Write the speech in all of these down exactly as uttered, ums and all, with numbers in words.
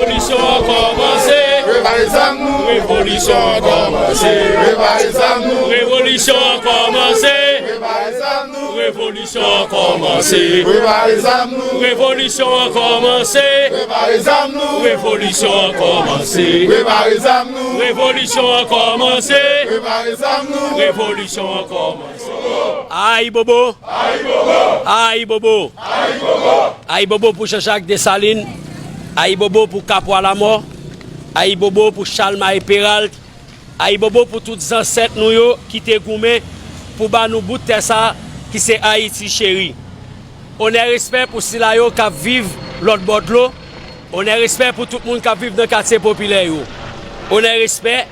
Revolisyon an kòmanse. Prepare zam nou. Revolisyon an kòmanse. Prepare zam nou. Revolisyon an kòmanse. Prepare zam nou. Revolisyon an kòmanse. Prepare zam nou. Revolisyon an kòmanse. Prepare zam nou. Revolisyon an kòmanse. Prepare zam nou. Revolisyon an kòmanse. Prepare zam nou. Revolisyon an kòmanse. Ayibobo! Ayibobo! Ayibobo! Ayibobo! Ayibobo pou Jean-Jacques Dessalines! Ayibobo pou Kapwa Lamò! Ayibobo pou Chalmaye Peralt! Ayibobo pou tout zansèt nou yo ki te goumen pou ba nou bout tè sa ki se Ayiti cheri. Onè respè pou sila yo k ap viv lòt bò dlo. Onè respè pou tout moun k ap viv nan katye popilè yo. Onè respè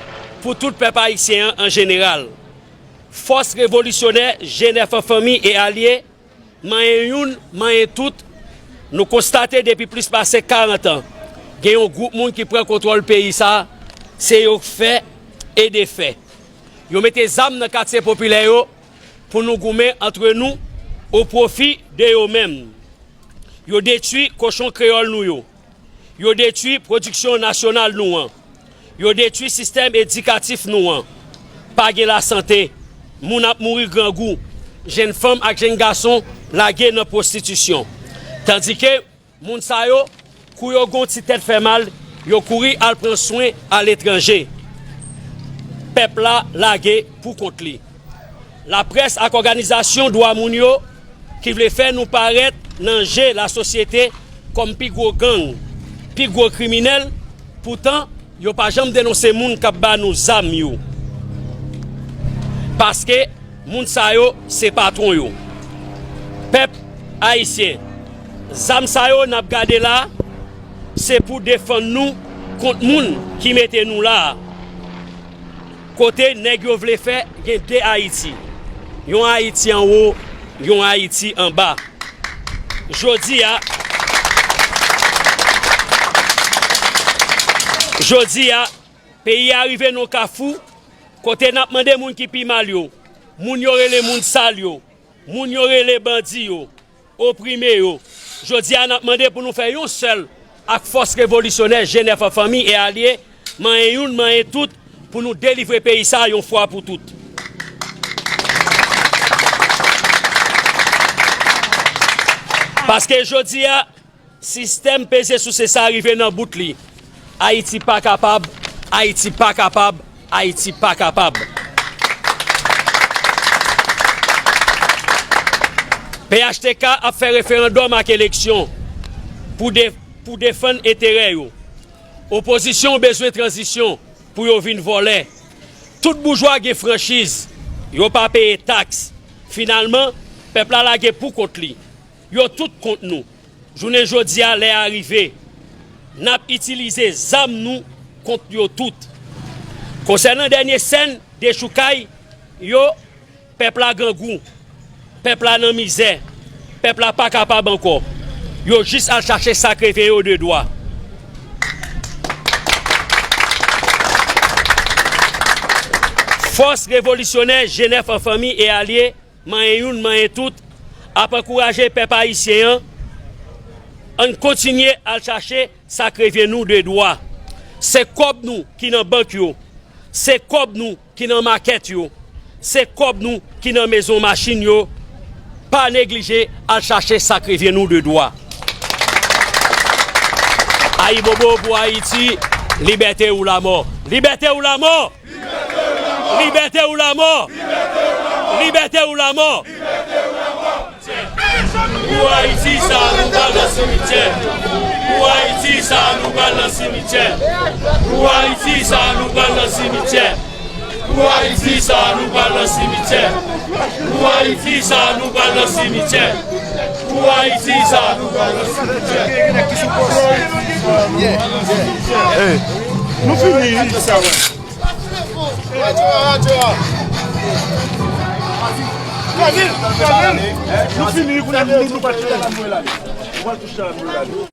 pou tout pèp ayisyen an an jeneral. Fòs revolisyonè G nèf an fanmi e alye, manyen youn, manyen tout, nou konstate depi plis pase karant an, gen yon gwoup moun ki pran kontwòl peyi sa a, se yo k fè e defè. Yo mete zam nan katye popilè yo pou nou goumen antre nou o pwofi de yo menm. Yo detwi kochon kreyòl nou yo. Yo detwi pwodiksyon nasyonal nou an. Yo detwi sistèm edikatif nou an. Pa gen lasante. Moun ap mouri grangou. Jenn fanm ak jenn gason lage nan pwostitisyon. Tandike moun sa yo, kou yo gen yon ti tèt fè mal, yo kouri al pran swen aletranje. Pèp la lage pou kont li. Laprès ak òganizasyon dwa moun yo ki vle fè nou parèt nan je lasosyete kòm pi gwo gang, pi gwo kriminèl, poutan yo pa janm denonse moun k ap ba nou zam yo. Paske moun sa yo se patwon yo. Pèp ayisyen, zam sa yo n ap gade la, se pou defann nou kont moun ki mete nou la a. Kote nèg yo vle fè gen de Ayiti. Yon Ayiti anwo, yon Ayiti anba. Jodi a, jodi a, peyi a rive nan kafou kote n ap mande moun ki pi mal yo, moun yo rele moun sal yo, moun yo rele bandi yo, oprime yo. Jodi a, n ap mande pou nou fè yon sèl ak fòs revolisyonè G nèf an fanmi e alye, manyen youn, manyen tout, pou nou delivre peyi sa a yon fwa pou tout. Paske jodi a, sistèm peze souse sa a rive nan bout li. Ayiti pa kapab, Ayiti pa kapab, Ayiti pa kapab. P H T K ap fè referandòm ak eleksyon pou de-, pou defann enterè yo. Opozisyon bezwen tranzisyon pou yo vin vòlè. Tout boujwa gen franchiz, yo pa peye taks. Finalman, pèp la lage pou kont li. Yo tout kont nou. Jounen jodi a, lè a rive. N ap itilize zam nou kont yo tout. Konsènan dènye sèn dechoukay yo, pèp la grangou, pèp la nan mizè, pèp la pa kapab ankò. Yo jis al chache sa k reve yo de dwa. Fòs revolisyonè G nèf an fanmi e alye, manyen youn, manyen tout, ap ankouraje pèp ayisyen an. Ann kontinye al chache sa k revyen nou de dwa. Se kòb nou ki nan bank yo. Se kòb nou ki nan makèt yo. Se kòb nou ki nan mezon machin yo. Pa neglije al chache sa k revyen nou de dwa. Ayibobo pou Ayiti, libète ou lamò. Libète ou lamò! Libète ou lamò! Libète ou lamò! Pou Ayiti sa, nou pral nan simityè. Pou Ayiti sa, nou pral nan simityè. Pou Ayiti sa, nou pral nan simityè. Pou Ayiti sa, nou pral nan simityè. Pou Ayiti sa, nou pral nan simityè. Pou Ayiti sa, nou pral nan simityè. Hey, nou fini. Nou fini, kounye a nou, nou pral touche a nou. Nou pral touche a nou.